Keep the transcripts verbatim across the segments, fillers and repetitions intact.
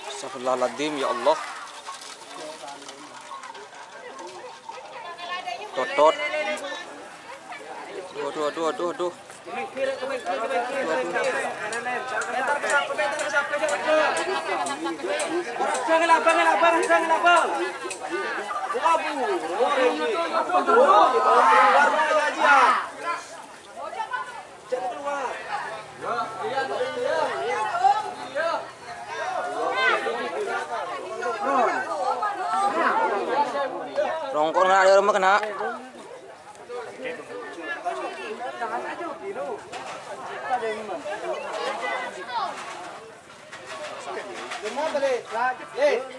Astagfirullahaladzim, ya Allah. Totot. Aduh, aduh, aduh, aduh, aduh. Rongkor kena dia rumah kena.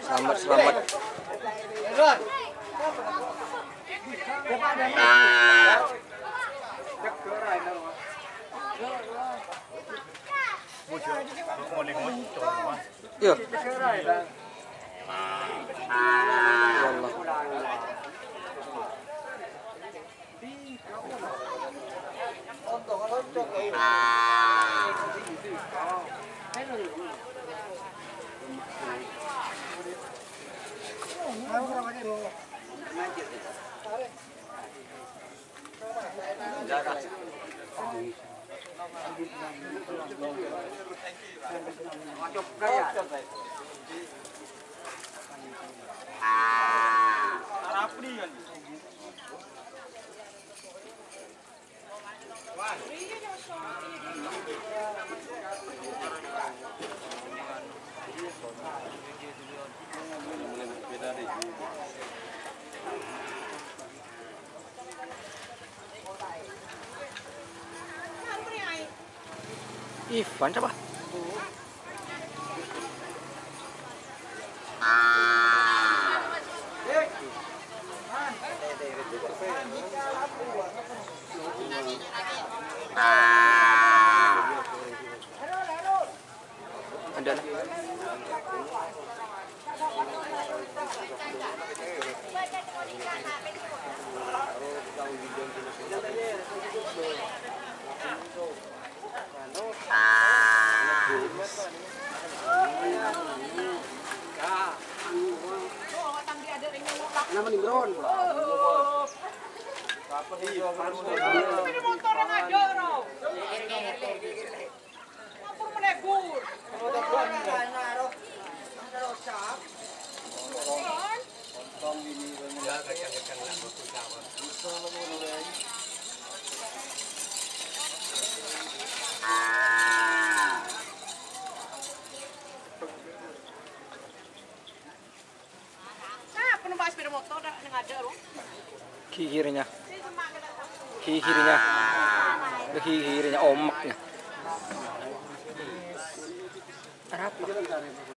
Selamat, selamat. Iya. Ya Allah. Ivan siapa? Ada lah. Nah, penumpang sepeda motor dah ngadek, loh. Gigirnya. Gigirnya. Gigirnya, omaknya. Kenapa?